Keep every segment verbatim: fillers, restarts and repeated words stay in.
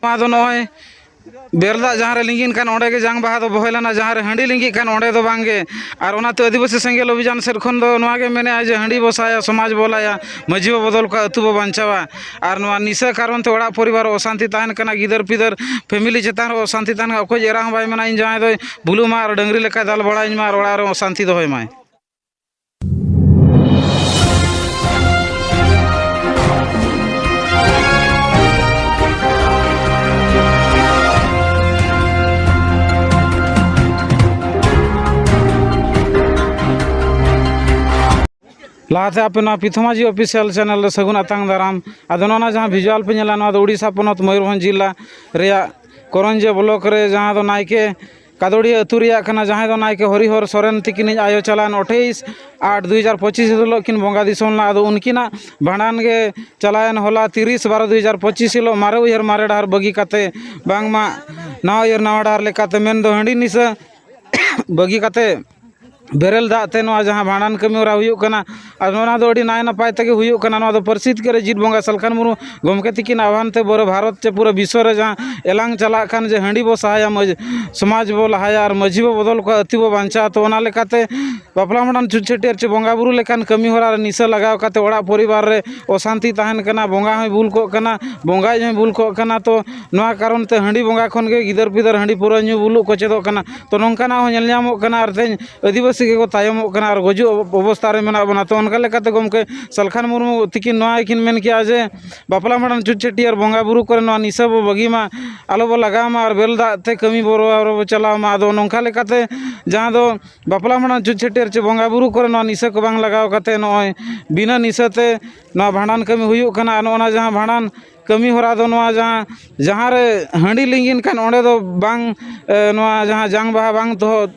ᱱᱚᱣᱟ ᱫᱚ ᱱᱚᱜᱼᱚᱭ ᱵᱮᱨᱮᱞ ᱫᱟᱜ ᱡᱟᱦᱟᱸ ᱨᱮ ᱞᱤᱸᱜᱤᱱ ᱠᱟᱱ, ᱚᱸᱰᱮ ᱜᱮ ᱡᱟᱝ ᱵᱟᱦᱟ ᱫᱚ ᱵᱚᱦᱮᱞ ᱞᱮᱱᱟ, ᱡᱟᱦᱟᱸ ᱨᱮ ᱦᱟᱺᱰᱤ ᱞᱤᱸᱜᱤᱜ ᱠᱟᱱ, ᱚᱸᱰᱮ ᱫᱚ ᱵᱟᱝ ᱜᱮ᱾ ᱟᱨ ᱚᱱᱟᱛᱮ ᱟᱹᱫᱤᱵᱟᱹᱥᱤ ᱥᱮᱸᱜᱮᱞ ᱚᱵᱷᱤᱡᱟᱱ ᱥᱮᱫ ᱠᱷᱚᱱ ᱫᱚ ᱱᱚᱣᱟ ᱜᱮ ᱢᱮᱱᱮᱫᱼᱟ ᱡᱮ ᱦᱟᱺᱰᱤ ᱵᱚ ᱥᱟᱦᱟᱭᱟ, ᱥᱚᱢᱟᱡᱽ ᱵᱚ ᱞᱟᱦᱟᱭᱟ, ᱢᱟᱹᱡᱷᱤ ᱵᱚ ᱵᱚᱫᱚᱞ ᱠᱚᱣᱟ, ᱟᱹᱛᱩ ᱵᱚ ᱵᱟᱧᱪᱟᱣᱟ᱾ ᱟᱨ ᱱᱚᱣᱟ ᱱᱤᱥᱟᱹ ᱠᱟᱨᱚᱱ ᱛᱮ ᱚᱲᱟᱜ ᱯᱚᱨᱤᱵᱟᱨ ᱚᱥᱟᱱᱛᱤ ᱛᱟᱦᱮᱱ ᱠᱟᱱᱟ, ᱜᱤᱫᱟᱹᱨ ᱯᱤᱫᱟᱹᱨ family ᱪᱮᱛᱟᱱ ᱨᱮ ᱚᱥᱟᱱᱛᱤ ᱛᱟᱦᱮᱱ ᱠᱟᱱᱟ᱾ ᱚᱠᱚᱭ ᱮᱨᱟ ᱦᱚᱸ ᱵᱟᱭ ᱢᱮᱱᱟ ᱤᱧ ᱡᱟᱶᱟᱭ ᱫᱚᱭ ᱵᱩᱞᱩᱜ ᱢᱟ ᱟᱨ ᱰᱟᱹᱝᱨᱤ ᱞᱮᱠᱟᱭ ᱫᱟᱞ ᱵᱟᱲᱟᱧ ᱢᱟ ᱟᱨ ᱚᱲᱟᱜ ᱨᱮ ᱚᱥᱟᱱᱛᱤ ᱫᱚᱦᱚᱭ ᱢᱟᱭ᱾ ᱞᱟᱦᱟᱛᱮ ᱟᱯᱮ ᱱᱚᱣᱟ ᱯᱤᱛᱷᱚᱢᱟᱡᱷᱤ official channel ᱨᱮ ᱥᱟᱹᱜᱩᱱ ᱟᱛᱟᱝ ᱫᱟᱨᱟᱢ᱾ ᱟᱫᱚ ᱱᱚᱜᱼᱚ ᱱᱟ ᱡᱟᱦᱟᱸ visual ᱯᱮ ᱧᱮᱞᱟ, ᱱᱚᱣᱟ ᱫᱚ ᱳᱰᱤᱥᱟ ᱯᱚᱱᱚᱛ ᱢᱚᱭᱩᱨᱵᱷᱚᱸᱡᱽ ᱡᱤᱞᱟ ᱨᱮᱭᱟᱜ ᱠᱚᱨᱚᱧᱡᱤᱭᱟᱹ block ᱨᱮ, ᱡᱟᱦᱟᱸ ᱫᱚ ᱱᱟᱭᱠᱮ ᱠᱟᱫᱚᱲᱤᱭᱟᱹ ᱟᱹᱛᱩ ᱨᱮᱭᱟᱜ ᱠᱟᱱᱟ, ᱡᱟᱦᱟᱸᱭ ᱫᱚ ᱱᱟᱭᱠᱮ ᱦᱚᱨᱤᱦᱚᱨ ᱥᱚᱨᱮᱱ ᱛᱤᱠᱤᱱᱤᱡ ᱟᱭᱳ ᱪᱟᱞᱟᱣᱮᱱ ᱟᱴᱷᱟᱭᱤᱥ ᱟᱴ ᱫᱩ ᱦᱟᱡᱟᱨ ᱯᱚᱸᱪᱤᱥ ᱦᱤᱞᱳᱜ ᱠᱤᱱ ᱵᱚᱸᱜᱟ ᱫᱤᱥᱚᱢ ᱞᱮᱱᱟ᱾ ᱟᱫᱚ ᱩᱱᱠᱤᱱᱟᱜ ᱵᱷᱟᱸᱰᱟᱱ ᱜᱮ ᱪᱟᱞᱟᱣᱮᱱ ᱦᱚᱞᱟ ᱛᱤᱨᱤᱥ ᱵᱟᱨᱚ ᱫᱩ ᱦᱟᱡᱟᱨ ᱯᱚᱸᱪᱤᱥ ᱦᱤᱞᱳᱜ ᱢᱟᱨᱮ ᱩᱭᱦᱟᱹᱨ ᱢᱟᱨᱮ ᱰᱟᱦᱟᱨ ᱵᱟᱹᱜᱤ ᱠᱟᱛᱮ ᱵᱟᱝᱢᱟ ᱱᱟᱣᱟ ᱩᱭᱦᱟᱹᱨ ᱱᱟᱣᱟ ᱰᱟᱦᱟᱨ ᱞᱮᱠᱟᱛᱮ, ᱢᱮᱱᱫᱚ ᱦᱟᱺᱰᱤ ᱱᱤᱥᱟᱹ ᱵᱟᱹᱜᱤ ᱠᱟᱛᱮ ᱵᱮᱨᱮᱞ ᱫᱟᱜ ᱛᱮ ᱱᱚᱣᱟ ᱡᱟᱦᱟᱸ ᱵᱷᱟᱸᱰᱟᱱ ᱠᱟᱹᱢᱤ ᱦᱚᱨᱟ ᱦᱩᱭᱩᱜ ᱠᱟᱱᱟ᱾ ᱟᱨ ᱱᱚᱣᱟ ᱫᱚ ᱟᱹᱰᱤ ᱱᱟᱭ ᱱᱟᱯᱟᱭ ᱛᱮᱜᱮ ᱦᱩᱭᱩᱜ ᱠᱟᱱᱟ᱾ ᱱᱚᱣᱟ ᱫᱚ ᱯᱟᱹᱨᱥᱤ ᱡᱤᱛᱠᱟᱹᱨ ᱨᱮ ᱡᱤᱛ ᱵᱚᱸᱜᱟ ᱥᱟᱞᱠᱷᱟᱱ ᱢᱩᱨᱢᱩ ᱜᱚᱢᱠᱮ ᱛᱤᱠᱤᱱ ᱟᱦᱣᱟᱱ ᱛᱮ ᱯᱩᱨᱟᱹ ᱵᱷᱟᱨᱚᱛ ᱪᱮ ᱯᱩᱨᱟᱹ ᱵᱤᱥᱥᱚ ᱨᱮ ᱡᱟᱦᱟᱸ ᱮᱞᱟᱝ ᱪᱟᱞᱟᱜ ᱠᱟᱱ ᱡᱮ ᱦᱟᱺᱰᱤ ᱵᱚ ᱥᱟᱦᱟᱭᱟ, ᱢᱟᱹᱡ-, ᱥᱚᱢᱟᱡᱽ ᱵᱚ ᱞᱟᱦᱟᱭᱟ ᱟᱨ ᱢᱟᱹᱡᱷᱤ ᱵᱚ ᱵᱚᱫᱚᱞ ᱠᱚᱣᱟ, ᱟᱹᱛᱩ ᱵᱚ ᱵᱟᱧᱪᱟᱣᱟ᱾ ᱛᱚ ᱚᱱᱟ ᱞᱮᱠᱟᱛᱮ ᱵᱟᱯᱞᱟ ᱵᱷᱟᱸᱰᱟᱱ ᱪᱷᱩᱛ ᱪᱷᱟᱹᱴᱭᱟᱹᱨ ᱪᱮ ᱵᱚᱸᱜᱟ ᱵᱩᱨᱩ ᱞᱮᱠᱟᱱ ᱠᱟᱹᱢᱤ ᱦᱚᱨᱟ ᱨᱮ ᱱᱤᱥᱟᱹ ᱞᱟᱜᱟᱣ ᱠᱟᱛᱮ ᱚᱲᱟᱜ ᱯᱚᱨᱤᱵᱟᱨ ᱨᱮ ᱚᱥᱟᱱᱛᱤ ᱛᱟᱦᱮᱱ ᱠᱟᱱᱟ, ᱵᱚᱸᱜᱟ ᱦᱚᱸᱭ ᱵᱩᱞ ᱠᱚᱜ ᱠᱟᱱᱟ, ᱵᱚᱸᱜᱟᱭᱤᱡ ᱦᱚᱸᱭ ᱵᱩᱞ ᱠᱚᱜ ᱠᱟᱱᱟ᱾ ᱛᱚ ᱱᱚᱣᱟ ᱠᱟᱨᱚᱱ ᱛᱮ ᱦᱟᱺᱰᱤ ᱵᱚᱸᱜᱟ ᱠᱷᱚᱱ ᱜᱮ ᱜᱤᱫᱟᱹᱨ ᱯᱤᱫᱟᱹᱨ ᱦᱟᱺᱰᱤ ᱯᱟᱹᱣᱨᱟᱹ ᱧᱩ ᱵᱩᱞᱩᱜ ᱠᱚ ᱪᱮᱫᱚᱜ ᱠᱟᱱᱟ᱾ ᱛᱚ ᱱᱚᱝᱠᱟᱱᱟᱜ ᱦᱚᱸ ᱧᱮᱞ ᱧᱟᱢᱚᱜ ᱠᱟᱱᱟ᱾ ᱟᱨ ᱛᱮᱦᱮᱧ ᱟᱹᱫᱤᱵᱟᱹᱥᱤ ᱜᱮᱠᱚ ᱛᱟᱭᱚᱢᱚᱜ ᱠᱟᱱᱟ ᱟᱨ ᱜᱩᱡᱩᱜ ᱚᱵᱚᱥᱛᱟ ᱨᱮ ᱢᱮᱱᱟᱜ ᱵᱚᱱᱟ᱾ ᱛᱚ ᱚᱱᱠᱟ ᱞᱮᱠᱟᱛᱮ ᱜᱚᱢᱠᱮ ᱥᱟᱞᱠᱷᱟᱱ ᱢᱩᱨᱢᱩ ᱛᱤᱠᱤᱱ ᱱᱚᱣᱟ ᱜᱮᱠᱤᱱ ᱢᱮᱱ ᱠᱮᱜᱼᱟ ᱡᱮ ᱵᱟᱯᱞᱟ ᱵᱷᱟᱸᱰᱟᱱ ᱪᱷᱩᱛ ᱪᱷᱟᱹᱴᱭᱟᱹᱨ ᱵᱚᱸᱜᱟ ᱵᱩᱨᱩ ᱠᱚᱨᱮ ᱱᱚᱣᱟ ᱱᱤᱥᱟᱹ ᱵᱚ ᱵᱟᱹᱜᱤ ᱢᱟ, ᱟᱞᱚ ᱵᱚ ᱞᱟᱜᱟᱣ ᱢᱟ ᱟᱨ ᱵᱮᱨᱮᱞ ᱫᱟᱜ ᱛᱮ ᱠᱟᱹᱢᱤ ᱵᱚᱨᱚ ᱵᱚ ᱪᱟᱞᱟᱣ ᱢᱟ᱾ ᱟᱫᱚ ᱱᱚᱝᱠᱟ ᱞᱮᱠᱟᱛᱮ ᱡᱟᱦᱟᱸ ᱫᱚ ᱵᱟᱯᱞᱟ ᱵᱷᱟᱸᱰᱟᱱ ᱪᱷᱩᱛ ᱪᱷᱟᱹᱴᱭᱟᱹᱨ ᱪᱮ ᱵᱚᱸᱜᱟ ᱵᱩᱨᱩ ᱠᱚᱨᱮ ᱱᱚᱣᱟ ᱱᱤᱥᱟᱹ ᱠᱚ ᱵᱟᱝ ᱞᱟᱜᱟᱣ ᱠᱟᱛᱮ ᱱᱚᱜᱼᱚᱭ ᱵᱤᱱᱟᱹ ᱱᱤᱥᱟᱹ ᱛᱮ ᱱᱚᱣᱟ ᱵᱷᱟᱸᱰᱟᱱ ᱠᱟᱹᱢᱤ ᱦᱩᱭᱩᱜ ᱠᱟᱱᱟ᱾ ᱟᱨ ᱱᱚᱜᱼᱚ ᱱᱟ ᱡᱟᱦᱟᱸ ᱵᱷᱟᱸᱰᱟᱱ ᱠᱟᱹᱢᱤ ᱦᱚᱨᱟ ᱫᱚ ᱱᱚᱣᱟ ᱡᱟᱦᱟᱸ, ᱡᱟᱦᱟᱸ ᱨᱮ ᱦᱟᱺᱰᱤ ᱞᱤᱸᱜᱤᱱ ᱠᱟᱱ ᱚᱸᱰᱮ ᱫᱚ ᱵᱟᱝ, ᱮ, ᱱᱚᱣᱟ ᱡᱟᱦᱟᱸ ᱡᱟᱝ ᱵᱟᱦᱟ ᱵᱟᱝ ᱫᱚᱦᱚ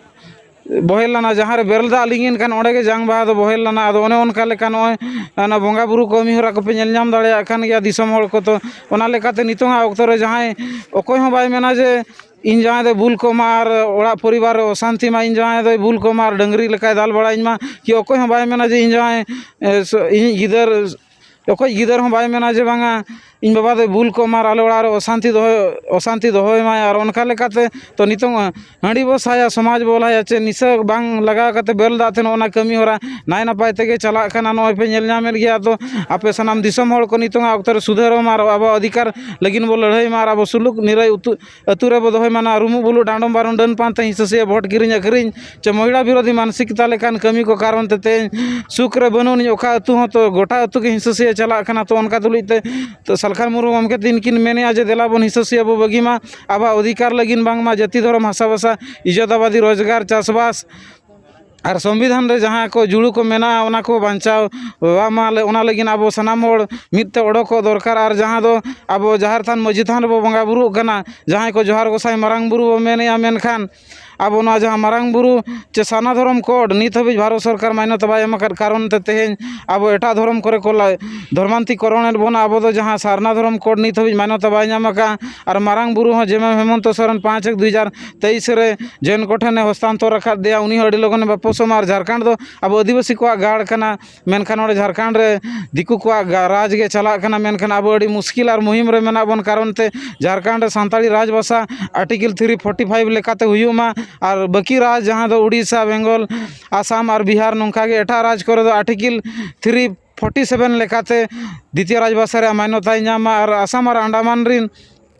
ᱵᱚᱦᱮᱞ ᱞᱮᱱᱟ, ᱡᱟᱦᱟᱸ ᱨᱮ ᱵᱮᱨᱮᱞ ᱫᱟᱜ ᱞᱤᱸᱜᱤᱱ ᱠᱟᱱ ᱚᱸᱰᱮ ᱜᱮ ᱡᱟᱝ ᱵᱟᱦᱟ ᱫᱚ ᱵᱚᱦᱮᱞ ᱞᱮᱱᱟ᱾ ᱟᱫᱚ ᱚᱱᱮ ᱚᱱᱠᱟ ᱞᱮᱠᱟ ᱱᱚᱜᱼᱚᱭ ᱚᱱᱟ ᱵᱚᱸᱜᱟ ᱵᱩᱨᱩ ᱠᱟᱹᱢᱤ ᱦᱚᱨᱟ ᱠᱚᱯᱮ ᱧᱮᱞ ᱧᱟᱢ ᱫᱟᱲᱮᱭᱟᱜ ᱠᱟᱱ ᱜᱮᱭᱟ ᱫᱤᱥᱚᱢ ᱦᱚᱲ ᱠᱚ᱾ ᱛᱚ ᱚᱱᱟ ᱞᱮᱠᱟᱛᱮ ᱱᱤᱛᱚᱝᱟᱜ ᱚᱠᱛᱚ ᱨᱮ ᱡᱟᱦᱟᱸᱭ ᱚᱠᱚᱭ ᱦᱚᱸ ᱵᱟᱭ ᱢᱮᱱᱟ ᱡᱮ ᱤᱧ ᱡᱟᱶᱟᱭ ᱫᱚᱭ ᱵᱩᱞ ᱠᱚᱜ ᱢᱟ ᱟᱨ ᱚᱲᱟᱜ ᱯᱚᱨᱤᱵᱟᱨ ᱨᱮ ᱚᱥᱟᱱᱛᱤ ᱢᱟ, ᱤᱧ ᱡᱟᱶᱟᱭ ᱫᱚᱭ ᱵᱩᱞ ᱠᱚᱜ ᱢᱟ ᱟᱨ ᱰᱟᱹᱝᱨᱤ ᱞᱮᱠᱟᱭ ᱫᱟᱞ ᱵᱟᱲᱟᱭᱤᱧ ᱢᱟ, ᱠᱤ ᱚᱠᱚᱭ ᱦᱚᱸ ᱵᱟᱭ ᱢᱮᱱᱟ ᱡᱮ ᱤᱧ ᱡᱟᱶᱟᱭ, ᱮ, ᱥ-, ᱤᱧᱤᱡ ᱜᱤᱫᱟᱹᱨ, ᱚᱠᱚᱭ ᱜᱤᱫᱟᱹᱨ ᱦᱚᱸ ᱵᱟᱭ ᱢᱮᱱᱟ ᱡᱮ ᱵᱟᱝᱟ, ᱤᱧ ᱵᱟᱵᱟ ᱫᱚᱭ ᱵᱩᱞ ᱠᱚᱜ ᱢᱟ ᱟᱨ ᱟᱞᱮ ᱚᱲᱟᱜ ᱨᱮ ᱚᱥᱟᱱᱛᱤ ᱫᱚᱦᱚᱭ, ᱚᱥᱟᱱᱛᱤ ᱫᱚᱦᱚᱭ ᱢᱟᱭ᱾ ᱟᱨ ᱚᱱᱠᱟ ᱞᱮᱠᱟᱛᱮ ᱛᱚ ᱱᱤᱛᱚᱝ ᱦᱟᱺᱰᱤ ᱵᱚ ᱥᱟᱭᱟ, ᱥᱚᱢᱟᱡᱽ ᱵᱚ ᱞᱟᱦᱟᱭᱟ, ᱪᱮᱫ ᱱᱤᱥᱟᱹ ᱵᱟᱝ ᱞᱟᱜᱟᱣ ᱠᱟᱛᱮ ᱵᱮᱨᱮᱞ ᱫᱟᱜ ᱛᱮ ᱱᱚᱜᱼᱚ ᱱᱟ ᱠᱟᱹᱢᱤ ᱦᱚᱨᱟ ᱱᱟᱭ ᱱᱟᱯᱟᱭ ᱛᱮᱜᱮ ᱪᱟᱞᱟᱜ ᱠᱟᱱᱟ᱾ ᱱᱚᱜᱼᱚᱭ ᱯᱮ ᱧᱮᱞ ᱧᱟᱢᱮᱫ ᱜᱮᱭᱟ᱾ ᱟᱫᱚ ᱟᱯᱮ ᱥᱟᱱᱟᱢ ᱫᱤᱥᱚᱢ ᱦᱚᱲ ᱠᱚ ᱱᱤᱛᱚᱝ ᱟᱜ ᱚᱠᱛᱚ ᱨᱮ ᱥᱩᱫᱷᱟᱹᱨᱚᱜ ᱢᱟ ᱟᱨ ᱟᱵᱚᱣᱟᱜ ᱚᱫᱷᱤᱠᱟᱨ ᱞᱟᱹᱜᱤᱫ ᱵᱚ ᱞᱟᱹᱲᱦᱟᱹᱭ ᱢᱟ ᱟᱨ ᱟᱵᱚ ᱥᱩᱞᱩᱠ ᱱᱤᱨᱟᱹᱭ ᱩᱛᱩ ᱟᱹᱛᱩ ᱨᱮᱵᱚ ᱫᱚᱦᱚᱭ ᱢᱟ᱾ ᱱᱚᱣᱟ ᱨᱩᱢᱩᱜ ᱵᱩᱞᱩᱜ ᱰᱟᱸᱰᱚᱢ ᱵᱟᱨᱚᱱ ᱰᱟᱹᱱ ᱯᱟᱱᱛᱮ ᱦᱤᱸᱥᱟᱹ ᱥᱩᱭᱟᱹ ᱵᱷᱳᱴ ᱠᱤᱨᱤᱧ ᱟᱹᱠᱷᱨᱤᱧ ᱪᱮ ᱢᱚᱦᱤᱞᱟ ᱵᱤᱨᱳᱫᱷᱤ ᱢᱟᱱᱥᱤᱠᱛᱟ ᱞᱮᱠᱟᱱ ᱠᱟᱹᱢᱤ ᱠᱚ ᱠᱟᱨᱚᱱ ᱛᱮ ᱛᱮᱦᱮᱧ ᱥᱩᱠ ᱨᱮ ᱵᱟᱹᱱᱩᱜ ᱟᱹᱱᱤᱡ᱾ ᱚᱠᱟ ᱟᱹᱛᱩ ᱦᱚᱸ ᱛᱚ ᱜᱚᱴᱟ ᱟᱹᱛᱩ ᱜᱮ ᱦᱤᱸᱥᱟᱹ ᱥᱩᱭᱟᱹ ᱪᱟᱞᱟᱜ ᱠᱟᱱᱟ᱾ ᱛᱚ ᱚᱱᱠᱟ ᱛᱩᱞᱩᱡ ᱛᱮ ᱛᱚ ᱥᱟᱞᱠᱷᱟᱱ ᱢᱩᱨᱢᱩ ᱜᱚᱢᱠᱮ ᱛᱤᱱᱠᱤᱱ ᱢᱮᱱᱮᱜᱼᱟ ᱡᱮ ᱫᱮᱞᱟ ᱵᱚᱱ ᱦᱤᱸᱥᱟᱹ ᱥᱩᱭᱟᱹ ᱵᱚ ᱵᱟᱹᱜᱤ ᱢᱟ, ᱟᱵᱚᱣᱟᱜ ᱚᱫᱷᱤᱠᱟᱨ ᱞᱟᱹᱜᱤᱫ ᱵᱟᱝᱢᱟ ᱡᱟᱹᱛᱤ ᱫᱷᱚᱨᱚᱢ ᱦᱟᱥᱟ ᱵᱷᱟᱥᱟ ᱤᱡᱽᱡᱚᱛ ᱟᱵᱟᱫᱤ ᱨᱳᱡᱽᱜᱟᱨ ᱪᱟᱥᱵᱟᱥ ᱟᱨ ᱥᱚᱝᱵᱤᱫᱷᱟᱱ ᱨᱮ ᱡᱟᱦᱟᱸ ᱠᱚ ᱡᱩᱲᱩ ᱠᱚ ᱢᱮᱱᱟᱜᱼᱟ ᱚᱱᱟ ᱠᱚ ᱵᱟᱧᱪᱟᱣ ᱢᱟ ᱞᱮ-, ᱚᱱᱟ ᱞᱟᱹᱜᱤᱫ ᱟᱵᱚ ᱥᱟᱱᱟᱢ ᱦᱚᱲ ᱢᱤᱫ ᱛᱮ ᱚᱰᱚᱠᱚᱜ ᱫᱚᱨᱠᱟᱨ᱾ ᱟᱨ ᱡᱟᱦᱟᱸ ᱫᱚ ᱟᱵᱚ ᱡᱟᱦᱮᱨ ᱛᱷᱟᱱ ᱢᱟᱹᱡᱷᱤ ᱛᱷᱟᱱ ᱨᱮᱵᱚ ᱵᱚᱸᱜᱟ ᱵᱩᱨᱩᱜ ᱠᱟᱱᱟ, ᱡᱟᱦᱟᱸᱭ ᱠᱚ ᱡᱚᱦᱟᱨ ᱜᱚᱸᱥᱟᱭ ᱢᱟᱨᱟᱝ ᱵᱩᱨᱩ ᱵᱚ ᱢᱮᱱᱮᱜᱼᱟ, ᱢᱮᱱᱠᱷᱟᱱ ᱟᱵᱚ ᱱᱚᱣᱟ ᱡᱟᱦᱟᱸ ᱢᱟᱨᱟᱝ ᱵᱩᱨᱩ ᱪᱮ ᱥᱟᱨᱱᱟ ᱫᱷᱚᱨᱚᱢ ᱠᱳᱰ ᱱᱤᱛ ᱦᱟᱹᱵᱤᱡ ᱵᱷᱟᱨᱚᱛ ᱥᱚᱨᱠᱟᱨ ᱢᱟᱱᱱᱚᱛᱟ ᱵᱟᱭ ᱮᱢ ᱟᱠᱟᱫ ᱠᱟᱨᱚᱱ ᱛᱮ ᱛᱮᱦᱮᱧ ᱟᱵᱚ ᱮᱴᱟᱜ ᱫᱷᱚᱨᱚᱢ ᱠᱚᱨᱮ ᱠᱚ ᱞᱟ-, ᱫᱷᱚᱨᱢᱟᱱᱛᱤᱠᱚᱨᱚᱱᱮᱫ ᱵᱚᱱᱟ᱾ ᱟᱵᱚ ᱫᱚ ᱡᱟᱦᱟᱸ ᱥᱟᱨᱱᱟ ᱫᱷᱚᱨᱚᱢ ᱠᱳᱰ ᱱᱤᱛ ᱦᱟᱹᱵᱤᱡ ᱢᱟᱱᱱᱚᱛᱟ ᱵᱟᱭ ᱧᱟᱢ ᱟᱠᱟᱫᱼᱟ, ᱟᱨ ᱢᱟᱨᱟᱝ ᱵᱩᱨᱩ ᱦᱚᱸ ᱡᱮᱢᱚᱱ ᱦᱮᱢᱚᱱᱛᱚ ᱥᱚᱨᱮᱱ ᱯᱟᱸᱪ ᱮᱠ ᱫᱩ ᱦᱟᱡᱟᱨ ᱛᱮᱭᱤᱥ ᱨᱮ ᱡᱮᱱ ᱠᱚᱴᱷᱮᱱᱮ ᱦᱚᱥᱛᱟᱱᱛᱚᱨ ᱟᱠᱟᱫ ᱫᱮᱭᱟ, ᱩᱱᱤ ᱦᱚᱸ ᱟᱹᱰᱤ ᱞᱚᱜᱚᱱᱮ ᱵᱟᱯᱚᱥᱚᱜ ᱢᱟ᱾ ᱟᱨ ᱡᱷᱟᱲᱠᱷᱚᱸᱰ ᱫᱚ ᱟᱵᱚ ᱟᱹᱫᱤᱵᱟᱹᱥᱤ ᱠᱚᱣᱟᱜ ᱜᱟᱲ ᱠᱟᱱᱟ, ᱢᱮᱱᱠᱷᱟᱱ ᱱᱚᱰᱮ ᱡᱷᱟᱲᱠᱷᱚᱸᱰ ᱨᱮ ᱫᱤᱠᱩ ᱠᱚᱣᱟᱜ ᱜᱟ-, ᱨᱟᱡᱽ ᱜᱮ ᱪᱟᱞᱟᱜ ᱠᱟᱱᱟ᱾ ᱢᱮᱱᱠᱷᱟᱱ ᱟᱵᱚ ᱟᱹᱰᱤ ᱢᱩᱥᱠᱤᱞ ᱟᱨ ᱢᱩᱦᱤᱢ ᱨᱮ ᱢᱮᱱᱟᱜ ᱵᱚᱱ ᱠᱟᱨᱚᱱ ᱛᱮ ᱡᱷᱟᱲᱠᱷᱚᱸᱰ ᱨᱮ ᱥᱟᱱᱛᱟᱲᱤ ᱨᱟᱡᱽ ᱵᱷᱟᱥᱟ ᱟᱨᱴᱤᱠᱮᱞ ᱛᱷᱨᱤ ᱯᱷᱳᱨᱴᱤ ᱯᱷᱟᱭᱤᱵᱷ ᱞᱮᱠᱟᱛᱮ ᱦᱩᱭᱩᱜ ᱢᱟ᱾ ᱟᱨ ᱵᱟᱹᱠᱤ ᱨᱟᱡᱽ ᱡᱟᱦᱟᱸ ᱫᱚ ᱩᱰᱤᱥᱟ, ᱵᱮᱝᱜᱚᱞ, ᱟᱥᱟᱢ ᱟᱨ ᱵᱤᱦᱟᱨ, ᱱᱚᱝᱠᱟ ᱜᱮ ᱮᱴᱟᱜ ᱨᱟᱡᱽ ᱠᱚᱨᱮ ᱫᱚ ᱟᱨᱴᱤᱠᱮᱞ ᱛᱷᱨᱤ ᱯᱷᱳᱨᱴᱤ ᱥᱮᱵᱷᱮᱱ ᱞᱮᱠᱟᱛᱮ ᱫᱤᱛᱤᱭᱚ ᱨᱟᱡᱽ ᱵᱷᱟᱥᱟ ᱨᱮᱭᱟᱜ ᱢᱟᱱᱱᱚᱛᱟᱭ ᱧᱟᱢ ᱢᱟ᱾ ᱟᱨ ᱟᱥᱟᱢ ᱟᱨ ᱟᱱᱰᱟᱢᱟᱱ ᱨᱤᱱ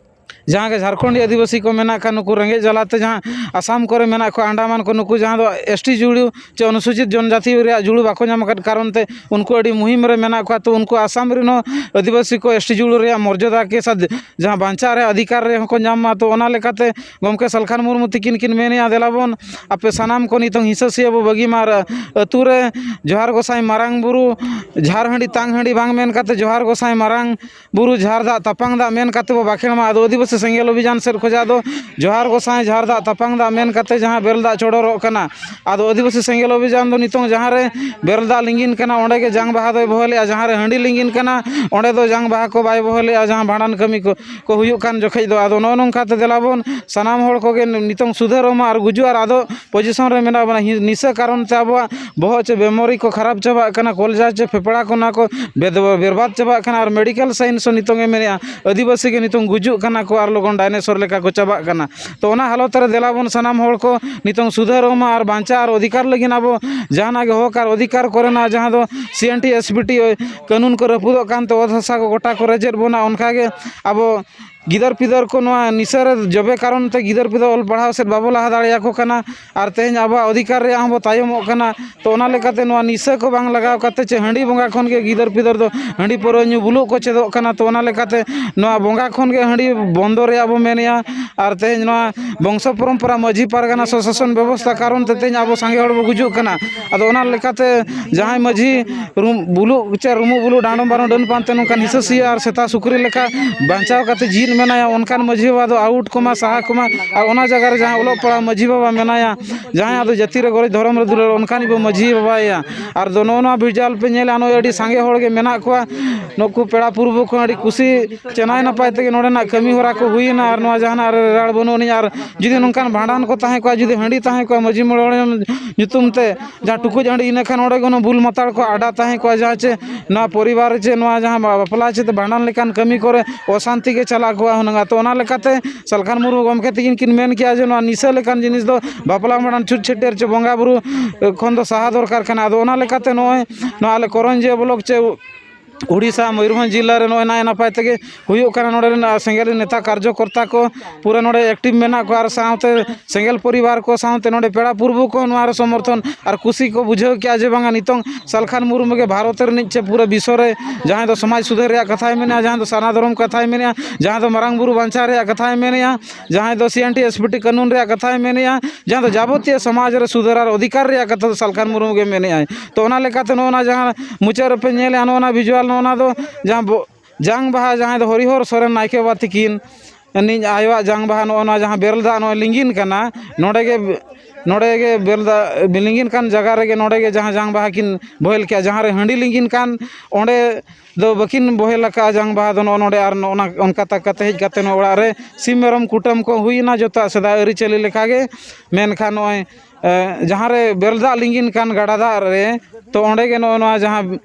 ᱡᱟᱦᱟᱸ ᱜᱮ ᱡᱷᱟᱲᱠᱷᱚᱸᱰᱤ ᱟᱹᱫᱤᱵᱟᱹᱥᱤ ᱠᱚ ᱢᱮᱱᱟᱜ ᱠᱷᱟᱱ, ᱱᱩᱠᱩ ᱨᱮᱸᱜᱮᱡ ᱡᱟᱞᱟᱛᱮ ᱡᱟᱦᱟᱸ ᱟᱥᱟᱢ ᱠᱚᱨᱮ ᱢᱮᱱᱟᱜ ᱠᱚᱣᱟ, ᱟᱱᱰᱟᱢᱟᱱ ᱠᱚ, ᱱᱩᱠᱩ ᱡᱟᱦᱟᱸ ᱫᱚ ᱮᱥ ᱴᱤ ᱡᱩᱲᱩ ᱪᱮ ᱚᱱᱩᱥᱩᱪᱤᱛ ᱡᱚᱱᱡᱟᱛᱤ ᱨᱮᱭᱟᱜ ᱡᱩᱲᱩ ᱵᱟᱠᱚ ᱧᱟᱢ ᱟᱠᱟᱫ ᱠᱟᱨᱚᱱ ᱛᱮ ᱩᱱᱠᱩ ᱟᱹᱰᱤ ᱢᱩᱦᱤᱢ ᱨᱮ ᱢᱮᱱᱟᱜ ᱠᱚᱣᱟ᱾ ᱛᱚ ᱩᱱᱠᱩ ᱟᱥᱟᱢ ᱨᱮᱱ ᱦᱚᱸ ᱟᱹᱫᱤᱵᱟᱹᱥᱤ ᱠᱚ ᱮᱥ ᱴᱤ ᱡᱩᱲᱩ ᱨᱮᱭᱟᱜ ᱢᱚᱨᱡᱟᱫᱟ ᱠᱮ ᱥᱟᱛ ᱡᱟᱦᱟᱸ ᱵᱟᱧᱪᱟᱜ ᱨᱮᱭᱟᱜ ᱚᱫᱷᱤᱠᱟᱨ ᱨᱮᱦᱚᱸ ᱠᱚ ᱧᱟᱢ ᱢᱟ᱾ ᱛᱚ ᱚᱱᱟ ᱞᱮᱠᱟᱛᱮ ᱜᱚᱢᱠᱮ ᱥᱟᱞᱠᱷᱟᱱ ᱢᱩᱨᱢᱩ ᱛᱤᱠᱤᱱ ᱠᱤᱱ ᱢᱮᱱᱮᱜᱼᱟ, ᱫᱮᱞᱟ ᱵᱚᱱ ᱟᱯᱮ ᱥᱟᱱᱟᱢ ᱠᱚ ᱱᱤᱛᱚᱝ ᱦᱤᱸᱥᱟᱹ ᱥᱩᱭᱟᱹ ᱵᱚ ᱵᱟᱹᱜᱤ ᱢᱟ᱾ ᱟᱨ ᱟᱹᱛᱩ ᱨᱮ ᱡᱚᱦᱟᱨ ᱜᱚᱸᱥᱟᱭ ᱢᱟᱨᱟᱝ ᱵᱩᱨᱩ, ᱡᱷᱟᱨ ᱦᱟᱺᱰᱤ ᱛᱟᱝ ᱦᱟᱺᱰᱤ ᱵᱟᱝ ᱢᱮᱱ ᱠᱟᱛᱮ ᱡᱚᱦᱟᱨ ᱜᱚᱸᱥᱟᱭ ᱢᱟᱨᱟᱝ ᱵᱩᱨᱩ, ᱡᱷᱟᱨ ᱫᱟᱜ ᱛᱟᱯᱟᱝ ᱫᱟᱜ ᱢᱮᱱ ᱠᱟᱛᱮ ᱵᱚ ᱵᱟᱠᱷᱮᱲ ᱢᱟ᱾ ᱟᱫᱚ ᱟᱹᱫᱤᱵᱟᱹᱥᱤ ᱥᱮᱸᱜᱮᱞ ᱚᱵᱷᱤᱡᱟᱱ ᱥᱮᱫ ᱠᱷᱚᱱᱟᱜ ᱫᱚ ᱡᱚᱦᱟᱨ ᱜᱚᱸᱥᱟᱭ, ᱡᱷᱟᱨ ᱫᱟᱜ, ᱛᱟᱯᱟᱝ ᱫᱟᱜ ᱢᱮᱱ ᱠᱟᱛᱮ ᱡᱟᱦᱟᱸ ᱵᱮᱨᱮᱞ ᱫᱟᱜ ᱪᱚᱰᱚᱨᱚᱜ ᱠᱟᱱᱟ᱾ ᱟᱫᱚ ᱟᱹᱫᱤᱵᱟᱹᱥᱤ ᱥᱮᱸᱜᱮᱞ ᱚᱵᱷᱤᱡᱟᱱ ᱫᱚ ᱱᱤᱛᱚᱝ ᱡᱟᱦᱟᱸ ᱨᱮ ᱵᱮᱨᱮᱞ ᱫᱟᱜ ᱞᱤᱸᱜᱤᱱ ᱠᱟᱱᱟ, ᱚᱸᱰᱮ ᱜᱮ ᱡᱟᱝ ᱵᱟᱦᱟ ᱫᱚᱭ ᱵᱚᱦᱮᱞᱮᱜᱼᱟ, ᱡᱟᱦᱟᱸ ᱨᱮ ᱦᱟᱺᱰᱤ ᱞᱤᱸᱜᱤᱱ ᱠᱟᱱᱟ, ᱚᱸᱰᱮ ᱫᱚ ᱡᱟᱝ ᱵᱟᱦᱟ ᱠᱚ ᱵᱟᱭ ᱵᱚᱦᱮᱞᱮᱜᱼᱟ, ᱡᱟᱦᱟᱸ ᱵᱷᱟᱸᱰᱟᱱ ᱠᱟᱹᱢᱤ ᱠᱚ, ᱠᱚ ᱦᱩᱭᱩᱜ ᱠᱟᱱ ᱡᱚᱠᱷᱮᱡ ᱫᱚ᱾ ᱟᱫᱚ ᱱᱚᱜᱼᱚ ᱱᱚᱝᱠᱟ ᱛᱮ ᱫᱮᱞᱟ ᱵᱚᱱ ᱥᱟᱱᱟᱢ ᱦᱚᱲ ᱠᱚᱜᱮ ᱱᱤᱛᱚᱝ ᱥᱩᱫᱷᱟᱹᱨᱚᱜ ᱢᱟ ᱟᱨ ᱜᱩᱡᱩᱜ ᱟᱨ ᱟᱫᱚ ᱯᱚᱡᱤᱥᱚᱱ ᱨᱮ ᱢᱮᱱᱟᱜ ᱵᱚᱱᱟ᱾ ᱦᱤ-, ᱱᱤᱥᱟᱹ ᱠᱟᱨᱚᱱ ᱛᱮ ᱟᱵᱚᱣᱟᱜ ᱵᱚᱦᱚᱜ ᱪᱮ ᱢᱮᱢᱳᱨᱤ ᱠᱚ ᱠᱷᱟᱨᱟᱯ ᱪᱟᱵᱟᱜ ᱠᱟᱱᱟ, ᱠᱚᱞᱡᱟ ᱪᱮ ᱯᱷᱮᱯᱲᱟ ᱠᱚ, ᱚᱱᱟ ᱠᱚ ᱵᱮᱫ-, ᱵᱮᱨᱵᱟᱫ ᱪᱟᱵᱟᱜ ᱠᱟᱱᱟ᱾ ᱟᱨ ᱢᱮᱰᱤᱠᱮᱞ ᱥᱟᱭᱮᱱᱥ ᱦᱚᱸ ᱱᱤᱛᱚᱝ ᱮ ᱢᱮᱱᱮᱜᱼᱟ, ᱟᱹᱫᱤᱵᱟᱹᱥᱤ ᱜᱮ ᱱᱤᱛᱚᱝ ᱜᱩᱡᱩᱜ ᱠᱟᱱᱟ ᱠᱚ ᱟᱨ ᱞᱚᱜᱚᱱ ᱰᱟᱭᱱᱮᱥᱚᱨ ᱞᱮᱠᱟ ᱠᱚ ᱪᱟᱵᱟᱜ ᱠᱟᱱᱟ᱾ ᱛᱚ, ᱚᱱᱟ ᱦᱟᱞᱚᱛ ᱨᱮ ᱫᱮᱞᱟ ᱵᱚᱱ ᱥᱟᱱᱟᱢ ᱦᱚᱲ ᱠᱚ ᱱᱤᱛᱚᱝ ᱥᱩᱫᱷᱟᱹᱨᱚᱜ ᱢᱟ ᱟᱨ ᱵᱟᱧᱪᱟᱣ ᱟᱨ ᱚᱫᱷᱤᱠᱟᱨ ᱞᱟᱹᱜᱤᱫ ᱟᱵᱚ ᱡᱟᱦᱟᱱᱟᱜ ᱜᱮ ᱦᱚᱠ ᱟᱨ ᱚᱫᱷᱤᱠᱟᱨ ᱠᱚᱨᱮᱱᱟᱜ ᱡᱟᱦᱟᱸ ᱫᱚ ᱥᱤ N T, S P T ᱠᱟᱹᱱᱩᱱ ᱠᱚ ᱨᱟᱹᱯᱩᱫᱚᱜ ᱠᱟᱱᱛᱮ ᱚᱛ ᱦᱟᱥᱟ ᱠᱚ ᱜᱚᱴᱟ ᱠᱚ ᱨᱮᱡᱮᱫ ᱵᱚᱱᱟ, ᱚᱱᱠᱟᱜᱮ ᱟᱵᱚ ᱜᱤᱫᱟᱹᱨ ᱯᱤᱫᱟᱹᱨ ᱠᱚ ᱱᱚᱣᱟ ᱱᱤᱥᱟᱹ ᱨᱮ ᱡᱚᱵᱮ ᱠᱟᱨᱚᱱ ᱛᱮ ᱜᱤᱫᱟᱹᱨ ᱯᱤᱫᱟᱹᱨ ᱚᱞ ᱯᱟᱲᱦᱟᱣ ᱥᱮᱫ ᱵᱟᱵᱚ ᱞᱟᱦᱟ ᱫᱟᱲᱮᱭᱟᱠᱚ ᱠᱟᱱᱟ᱾ ᱟᱨ ᱛᱮᱦᱮᱧ ᱟᱵᱚᱣᱟᱜ ᱚᱫᱷᱤᱠᱟᱨ ᱨᱮᱭᱟᱜ ᱦᱚᱸᱵᱚ ᱛᱟᱭᱚᱢᱚᱜ ᱠᱟᱱᱟ᱾ ᱛᱚ, ᱚᱱᱟ ᱞᱮᱠᱟᱛᱮ ᱱᱚᱣᱟ ᱱᱤᱥᱟᱹ ᱠᱚ ᱵᱟᱝ ᱞᱟᱜᱟᱣ ᱠᱟᱛᱮ ᱪᱮ ᱦᱟᱺᱰᱤ ᱵᱚᱸᱜᱟ ᱠᱷᱚᱱ ᱜᱮ ᱜᱤᱫᱟᱹᱨ ᱯᱤᱫᱟᱹᱨ ᱫᱚ ᱦᱟᱺᱰᱤ ᱯᱟᱹᱣᱨᱟᱹ ᱧᱩ ᱵᱩᱞᱩᱜ ᱠᱚ ᱪᱮᱫᱚᱜ ᱠᱟᱱᱟ᱾ ᱛᱚ, ᱚᱱᱟ ᱞᱮᱠᱟᱛᱮ ᱱᱚᱣᱟ ᱵᱚᱸᱜᱟ ᱠᱷᱚᱱ ᱜᱮ ᱦᱟᱺᱰᱤ ᱵᱚᱱᱫᱚ ᱨᱮᱭᱟᱜ ᱵᱚ ᱢᱮᱱᱮᱜᱼᱟ᱾ ᱟᱨ ᱛᱮᱦᱮᱧ ᱱᱚᱣᱟ ᱵᱚᱝᱥᱚ ᱯᱚᱨᱚᱢᱯᱚᱨᱟ ᱢᱟᱹᱡᱷᱤ ᱯᱟᱨᱜᱟᱱᱟ ᱥᱚᱥᱟᱥᱚᱱ ᱵᱮᱵᱚᱥᱛᱷᱟ ᱠᱟᱨᱚᱱ ᱛᱮ ᱛᱮᱦᱮᱧ ᱟᱵᱚ ᱥᱟᱸᱜᱮ ᱦᱚᱲ ᱵᱚ ᱜᱩᱡᱩᱜ ᱠᱟᱱᱟ᱾ ᱟᱫᱚ ᱚᱱᱟ ᱞᱮᱠᱟᱛᱮ ᱡᱟᱦᱟᱸᱭ ᱢᱟᱹᱡᱷᱤ ᱨᱩᱢ-, ᱵᱩᱞᱩᱜ ᱪᱮ ᱨᱩᱢᱩᱜ ᱵᱩᱞᱩᱜ ᱰᱟᱸᱰᱚᱢ ᱵᱟᱨᱚ ᱰᱟᱹᱱ ᱯᱟᱱᱛᱮ ᱱᱚᱝᱠᱟᱱ ᱦᱤᱥᱟᱹ ᱥᱩᱭᱟᱹ ᱟᱨ ᱥᱮᱛᱟ ᱥᱩᱠᱨᱤ ᱞᱮᱠᱟ ᱵᱟᱧᱪᱟᱣ ᱠᱟᱛᱮ ᱡᱤᱣᱤᱫ ᱢᱮᱱᱟᱭᱟ, ᱚᱱᱠᱟᱱ ᱢᱟᱹᱡᱷᱤ ᱵᱟᱵᱟ ᱫᱚ ᱟᱣᱩᱴ ᱠᱚᱢᱟ, ᱥᱟᱦᱟ ᱠᱚᱢᱟ᱾ ᱟᱨ ᱚᱱᱟ ᱡᱟᱭᱜᱟ ᱨᱮ ᱡᱟᱦᱟᱸ ᱚᱞᱚᱜ ᱯᱟᱲᱦᱟᱣ ᱢᱟᱹᱡᱷᱤ ᱵᱟᱵᱟ ᱢᱮᱱᱟᱭᱟ, ᱡᱟᱦᱟᱸᱭ ᱟᱫᱚ ᱡᱟᱹᱛᱤ ᱨᱮ ᱜᱚᱨᱚᱡᱽ, ᱫᱷᱚᱨᱚᱢ ᱨᱮ ᱫᱩᱞᱟᱹᱲ, ᱚᱱᱠᱟᱱᱤᱡ ᱵᱚ ᱢᱟᱹᱡᱷᱤ ᱵᱟᱵᱟᱭᱮᱭᱟ᱾ ᱟᱨ ᱫᱚ ᱱᱚᱜᱼᱚ ᱱᱚᱣᱟ ᱵᱷᱤᱡᱩᱣᱟᱞ ᱯᱮ ᱧᱮᱞᱮᱫᱼᱟ, ᱱᱚᱜᱼᱚᱭ ᱟᱹᱰᱤ ᱥᱟᱸᱜᱮ ᱦᱚᱲ ᱜᱮ ᱢᱮᱱᱟᱜ ᱠᱚᱣᱟ᱾ ᱱᱩᱠᱩ ᱯᱮᱲᱟ ᱯᱩᱨᱵᱩ ᱠᱚ ᱟᱹᱰᱤ ᱠᱩᱥᱤ ᱪᱮ ᱱᱟᱭ ᱱᱟᱯᱟᱭ ᱛᱮᱜᱮ ᱱᱚᱰᱮᱱᱟᱜ ᱠᱟᱹᱢᱤ ᱦᱚᱨᱟ ᱠᱚ ᱦᱩᱭᱮᱱᱟ ᱟᱨ ᱱᱚᱣᱟ ᱡᱟᱦᱟᱱᱟᱜ ᱨᱮ ᱨᱟᱲ ᱵᱟᱹᱱᱩᱜ ᱟᱹᱱᱤᱡ᱾ ᱟᱨ ᱡᱩᱫᱤ ᱱᱚᱝᱠᱟᱱ ᱵᱷᱟᱸᱰᱟᱱ ᱠᱚ ᱛᱟᱦᱮᱸ ᱠᱚᱜᱼᱟ, ᱡᱩᱫᱤ ᱦᱟᱺᱰᱤ ᱛᱟᱦᱮᱸ ᱠᱚᱜᱼᱟ ᱢᱟᱹᱡᱷᱤ ᱢᱚᱬᱮ ᱦᱚᱲ ᱧᱩᱛᱩᱢ ᱛᱮ, ᱡᱟᱦᱟᱸ ᱴᱩᱠᱩᱡ ᱦᱟᱺᱰᱤ, ᱤᱱᱟᱹ ᱠᱷᱟᱱ ᱚᱸᱰᱮ ᱜᱮ ᱚᱱᱟ ᱵᱩᱞ ᱢᱟᱛᱟᱲ ᱠᱚ ᱟᱰᱟ ᱛᱟᱦᱮᱸ ᱠᱚᱜᱼᱟ, ᱡᱟᱦᱟᱸ ᱪᱮ ᱱᱚᱣᱟ ᱯᱚᱨᱤᱵᱟᱨ ᱨᱮ ᱪᱮ ᱱᱚᱣᱟ ᱡᱟᱦᱟᱸ ᱵᱟ-, ᱵᱟᱯᱞᱟ ᱪᱮ ᱵᱷᱟᱸᱰᱟᱱ ᱞᱮᱠᱟᱱ ᱠᱟᱹᱢᱤ ᱠᱚᱨᱮ ᱚᱥᱟᱱᱛᱤ ᱜᱮ ᱪᱟᱞᱟᱜ ᱠᱚᱜᱼᱟ ᱦᱩᱱᱟᱹᱝ᱾ ᱛᱚ, ᱚᱱᱟ ᱞᱮᱠᱟᱛᱮ ᱥᱟᱞᱠᱷᱟᱱ ᱢᱩᱨᱢᱩ ᱜᱚᱢᱠᱮ ᱛᱤᱠᱤᱱ ᱠᱤᱱ ᱢᱮᱱ ᱠᱮᱜᱼᱟ ᱡᱮ ᱱᱚᱣᱟ ᱱᱤᱥᱟᱹ ᱞᱮᱠᱟᱱ ᱡᱤᱱᱤᱥ ᱫᱚ ᱵᱟᱯᱞᱟ ᱵᱷᱟᱸᱰᱟᱱ ᱪᱷᱩᱛ ᱪᱷᱟᱹᱴᱭᱟᱹᱨ ᱪᱮ ᱵᱚᱸᱜᱟ ᱵᱩᱨᱩ, ᱮ, ᱠᱷᱚᱱ ᱫᱚ ᱥᱟᱦᱟ ᱫᱚᱨᱠᱟᱨ ᱠᱟᱱᱟ᱾ ᱟᱫᱚ ᱚᱱᱟ ᱞᱮᱠᱟᱛᱮ ᱱᱚᱜᱼᱚᱭ ᱱᱚᱣᱟ ᱟᱞᱮ ᱠᱚᱨᱚᱧᱡᱤᱭᱟᱹ ᱵᱞᱚᱠ ᱪᱮ ᱩᱲᱤᱥᱥᱟ, ᱢᱚᱭᱩᱨᱵᱷᱚᱸᱡᱽ ᱡᱤᱞᱟ ᱨᱮ ᱱᱚᱜᱼᱚᱭ ᱱᱟᱭ ᱱᱟᱯᱟᱭ ᱛᱮᱜᱮ ᱦᱩᱭᱩᱜ ᱠᱟᱱᱟ᱾ ᱱᱚᱰᱮ ᱨᱮᱱ, ᱟ, ᱥᱮᱸᱜᱮᱞ ᱱᱮᱛᱟ ᱠᱟᱨᱡᱚᱠᱚᱨᱛᱟ ᱠᱚ ᱯᱩᱨᱟᱹ ᱱᱚᱰᱮ ᱮᱠᱴᱤᱵᱷ ᱢᱮᱱᱟᱜ ᱠᱚᱣᱟ ᱟᱨ ᱥᱟᱶᱛᱮ ᱥᱮᱸᱜᱮᱞ ᱯᱚᱨᱤᱵᱟᱨ ᱠᱚ ᱥᱟᱶᱛᱮ ᱱᱚᱰᱮ ᱯᱮᱲᱟ ᱯᱩᱨᱵᱩ ᱠᱚ ᱱᱚᱣᱟ ᱨᱮ ᱥᱚᱢᱚᱨᱛᱷᱚᱱ ᱟᱨ ᱠᱩᱥᱤ ᱠᱚ ᱵᱩᱡᱷᱟᱹᱣ ᱠᱮᱜᱼᱟ ᱡᱮ ᱵᱟᱝᱟ ᱱᱤᱛᱚᱝ ᱥᱟᱞᱠᱷᱟᱱ ᱢᱩᱨᱢᱩ ᱜᱮ ᱵᱷᱟᱨᱚᱛ ᱨᱤᱱᱤᱡ ᱪᱮ ᱯᱩᱨᱟᱹ ᱵᱤᱥᱥᱚ ᱨᱮ ᱡᱟᱦᱟᱸᱭ ᱫᱚ ᱥᱚᱢᱟᱡᱽ ᱥᱩᱫᱷᱟᱹᱨ ᱨᱮᱭᱟᱜ ᱠᱟᱛᱷᱟᱭ ᱢᱮᱱᱮᱜᱼᱟ, ᱡᱟᱦᱟᱸᱭ ᱫᱚ ᱥᱟᱨᱱᱟ ᱫᱷᱚᱨᱚᱢ ᱠᱟᱛᱷᱟᱭ ᱢᱮᱱᱮᱜᱼᱟ, ᱡᱟᱦᱟᱸᱭ ᱫᱚ ᱢᱟᱨᱟᱝ ᱵᱩᱨᱩ ᱵᱟᱧᱪᱟᱣ ᱨᱮᱭᱟᱜ ᱠᱟᱛᱷᱟᱭ ᱢᱮᱱᱮᱜᱼᱟ, ᱡᱟᱦᱟᱸᱭ ᱫᱚ ᱥᱤ N T S P T ᱠᱟᱹᱱᱩᱱ ᱨᱮᱭᱟᱜ ᱠᱟᱛᱷᱟᱭ ᱢᱮᱱᱮᱜᱼᱟ, ᱡᱟᱦᱟᱸ ᱫᱚ ᱡᱟᱵᱚᱛᱤᱭᱚ ᱥᱚᱢᱟᱡᱽ ᱨᱮ ᱥᱩᱫᱷᱟᱹᱨ ᱟᱨ ᱚᱫᱷᱤᱠᱟᱨ ᱨᱮᱭᱟᱜ ᱠᱟᱛᱷᱟ ᱫᱚ ᱥᱟᱞᱠᱷᱟᱱ ᱢᱩᱨᱢᱩ ᱜᱮ ᱢᱮᱱᱮᱜᱼᱟᱭ᱾ ᱛᱚ, ᱚᱱᱟ ᱞᱮᱠᱟᱛᱮ ᱱᱚᱜᱼᱚ ᱱᱟ ᱡᱟᱦᱟᱸ ᱢᱩᱪᱟᱹᱫ ᱨᱮᱯᱮ ᱧᱮᱞᱮᱜᱼᱟ, ᱱᱚᱜᱼᱚ ᱱᱟ ᱵᱷᱤᱡᱩᱣᱟᱞ, ᱱᱚᱜᱼᱚ ᱱᱟ ᱫᱚ ᱡᱟᱦᱟᱸ ᱵᱚ-, ᱡᱟᱝ ᱵᱟᱦᱟ, ᱡᱟᱦᱟᱸᱭ ᱫᱚ ᱦᱚᱨᱤᱦᱚᱨ ᱥᱚᱨᱮᱱ ᱱᱟᱭᱠᱮ ᱵᱟᱵᱟ ᱛᱤᱠᱤᱱ ᱱᱤᱡ ᱟᱭᱳᱣᱟᱜ ᱡᱟᱝ ᱵᱟᱦᱟ ᱱᱚᱜᱼᱚ ᱱᱚᱣᱟ ᱡᱟᱦᱟᱸ ᱵᱮᱨᱮᱞ ᱫᱟᱜ ᱱᱚᱜᱼᱚᱭ ᱞᱤᱸᱜᱤᱱ ᱠᱟᱱᱟ, ᱱᱚᱰᱮ ᱜᱮ, ᱱᱚᱰᱮ ᱜᱮ ᱵᱮᱨᱮᱞ ᱫᱟᱜ ᱞᱤᱸᱜᱤᱱ ᱠᱟᱱ ᱡᱟᱭᱜᱟ ᱨᱮᱜᱮ ᱱᱚᱰᱮ ᱜᱮ ᱡᱟᱦᱟᱸ ᱡᱟᱝ ᱵᱟᱦᱟ ᱠᱤᱱ ᱵᱚᱦᱮᱞ ᱠᱮᱜᱼᱟ, ᱡᱟᱦᱟᱸ ᱨᱮ ᱦᱟᱺᱰᱤ ᱞᱤᱸᱜᱤᱱ ᱠᱟᱱ, ᱚᱸᱰᱮ ᱫᱚ ᱵᱟᱹᱠᱤᱱ ᱵᱚᱦᱮᱞ ᱟᱠᱟᱫᱼᱟ ᱡᱟᱝ ᱵᱟᱦᱟ ᱫᱚ᱾ ᱱᱚᱜᱼᱚ ᱱᱚᱰᱮ ᱟᱨ ᱱᱚᱜᱼᱚ ᱱᱟ, ᱚᱱᱠᱟ ᱛᱟᱠ ᱠᱟᱛᱮ ᱦᱮᱡ ᱠᱟᱛᱮ ᱱᱚᱣᱟ ᱚᱲᱟᱜ ᱨᱮ ᱥᱤᱢ ᱢᱮᱨᱚᱢ ᱠᱩᱴᱟᱹᱢ ᱠᱚ ᱦᱩᱭᱮᱱᱟ ᱡᱚᱛᱚᱣᱟᱜ ᱥᱮᱫᱟᱭ ᱟᱹᱨᱤᱪᱟᱹᱞᱤ ᱞᱮᱠᱟᱜᱮ᱾ ᱢᱮᱱᱠᱷᱟᱱ ᱱᱚᱜᱼᱚᱭ, ᱮ, ᱡᱟᱦᱟᱸ ᱨᱮ ᱵᱮᱨᱮᱞ ᱫᱟᱜ ᱞᱤᱸᱜᱤᱱ ᱠᱟᱱ ᱜᱟᱰᱟ ᱫᱟᱜ ᱨᱮ, ᱛᱚ ᱚᱸᱰᱮ ᱜᱮ ᱱᱚᱜᱼᱚ ᱱᱚᱣᱟ ᱡᱟᱦᱟᱸ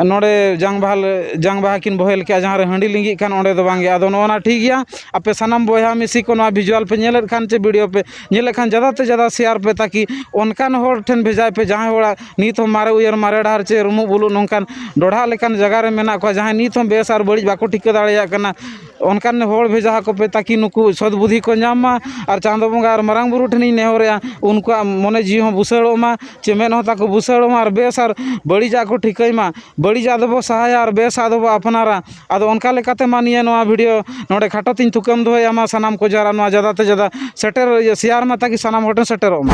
ᱱᱚᱰᱮ ᱡᱟᱝ ᱵᱟᱦᱟ ᱞᱮ, ᱡᱟᱝ ᱵᱟᱦᱟ ᱠᱤᱱ ᱵᱚᱦᱮᱞ ᱠᱮᱜᱼᱟ, ᱡᱟᱦᱟᱸ ᱨᱮ ᱦᱟᱺᱰᱤ ᱞᱤᱸᱜᱤᱜ ᱠᱟᱱ ᱚᱸᱰᱮ ᱫᱚ ᱵᱟᱝᱜᱮ᱾ ᱟᱫᱚ ᱱᱚᱜᱼᱚ ᱱᱟ ᱴᱷᱤᱠ ᱜᱮᱭᱟ, ᱟᱯᱮ ᱥᱟᱱᱟᱢ ᱵᱚᱭᱦᱟ ᱢᱤᱥᱤ ᱠᱚ ᱱᱚᱣᱟ ᱵᱷᱤᱡᱩᱣᱟᱞ ᱯᱮ ᱧᱮᱞᱮᱫ ᱠᱷᱟᱱ ᱪᱮ ᱵᱷᱤᱰᱤᱭᱳ ᱯᱮ ᱧᱮᱞᱮᱫ ᱠᱷᱟᱱ ᱡᱟᱫᱟ ᱛᱮ ᱡᱟᱫᱟ ᱥᱮᱭᱟᱨ ᱯᱮ, ᱛᱟᱠᱤ ᱚᱱᱠᱟᱱ ᱦᱚᱲ ᱴᱷᱮᱱ ᱵᱷᱮᱡᱟᱭ ᱯᱮ ᱡᱟᱦᱟᱸᱭ ᱦᱚᱲᱟᱜ ᱱᱤᱛ ᱦᱚᱸ ᱢᱟᱨᱮ ᱩᱭᱦᱟᱹᱨ ᱢᱟᱨᱮ ᱰᱟᱦᱟᱨ ᱪᱮ ᱨᱩᱢᱩᱜ ᱵᱩᱞᱩᱜ ᱱᱚᱝᱠᱟᱱ ᱰᱚᱰᱷᱟᱜ ᱞᱮᱠᱟᱱ ᱡᱟᱭᱜᱟ ᱨᱮ ᱢᱮᱱᱟᱜ ᱠᱚᱣᱟ, ᱡᱟᱦᱟᱸᱭ ᱱᱤᱛ ᱦᱚᱸ ᱵᱮᱥ ᱟᱨ ᱵᱟᱹᱲᱤᱡ ᱵᱟᱠᱚ ᱴᱷᱤᱠᱟᱹ ᱫᱟᱲᱮᱭᱟᱜ ᱠᱟᱱᱟ᱾ ᱚᱱᱠᱟᱱ ᱦᱚᱲ ᱵᱷᱮᱡᱟ ᱟᱠᱚ ᱯᱮ, ᱛᱟᱠᱤ ᱱᱩᱠᱩ ᱥᱚᱫ ᱵᱩᱫᱷᱤ ᱠᱚ ᱧᱟᱢ ᱢᱟ᱾ ᱟᱨ ᱪᱟᱸᱫᱚ ᱵᱚᱸᱜᱟ ᱟᱨ ᱢᱟᱨᱟᱝ ᱵᱩᱨᱩ ᱴᱷᱮᱱᱤᱧ ᱱᱮᱦᱚᱨᱮᱜᱼᱟ, ᱩᱱᱠᱩᱣᱟᱜ ᱢᱚᱱᱮ ᱡᱤᱣᱤ ᱦᱚᱸ ᱵᱩᱥᱟᱹᱲᱚᱜ ᱢᱟ, ᱪᱮ ᱢᱮᱫ ᱦᱚᱸ ᱛᱟᱠᱚ ᱵᱩᱥᱟᱹᱲᱚᱜ ᱢᱟ, ᱟᱨ ᱵᱮᱥ ᱟᱨ ᱵᱟᱹᱲᱤᱡᱟᱜ ᱠᱚ ᱴᱷᱤᱠᱟᱹᱭ ᱢᱟ᱾ ᱵᱟᱹᱲᱤᱡᱟᱜ ᱫᱚᱵᱚ ᱥᱟᱦᱟᱭᱟ ᱟᱨ ᱵᱮᱥᱟᱜ ᱫᱚᱵᱚ ᱟᱯᱱᱟᱨᱟ᱾ ᱟᱫᱚ ᱚᱱᱠᱟ ᱞᱮᱠᱟᱛᱮ ᱢᱟ ᱱᱤᱭᱟᱹ ᱱᱚᱣᱟ ᱵᱷᱤᱰᱤᱭᱳ ᱱᱚᱰᱮ ᱠᱷᱟᱴᱚ ᱛᱤᱧ ᱛᱷᱩᱠᱟᱹᱢ ᱫᱚᱦᱚᱭᱟ᱾ ᱢᱟ ᱥᱟᱱᱟᱢ ᱠᱚ ᱡᱟᱣᱨᱟ ᱱᱚᱣᱟ ᱡᱟᱫᱟ ᱛᱮ ᱡᱟᱫᱟ ᱥᱮᱴᱮᱨ, ᱤᱭᱟᱹ, ᱥᱮᱭᱟᱨ ᱢᱟ, ᱛᱟᱠᱤ ᱥᱟᱱᱟᱢ ᱦᱚᱲ ᱴᱷᱮᱱ ᱥᱮᱴᱮᱨᱚᱜ ᱢᱟ᱾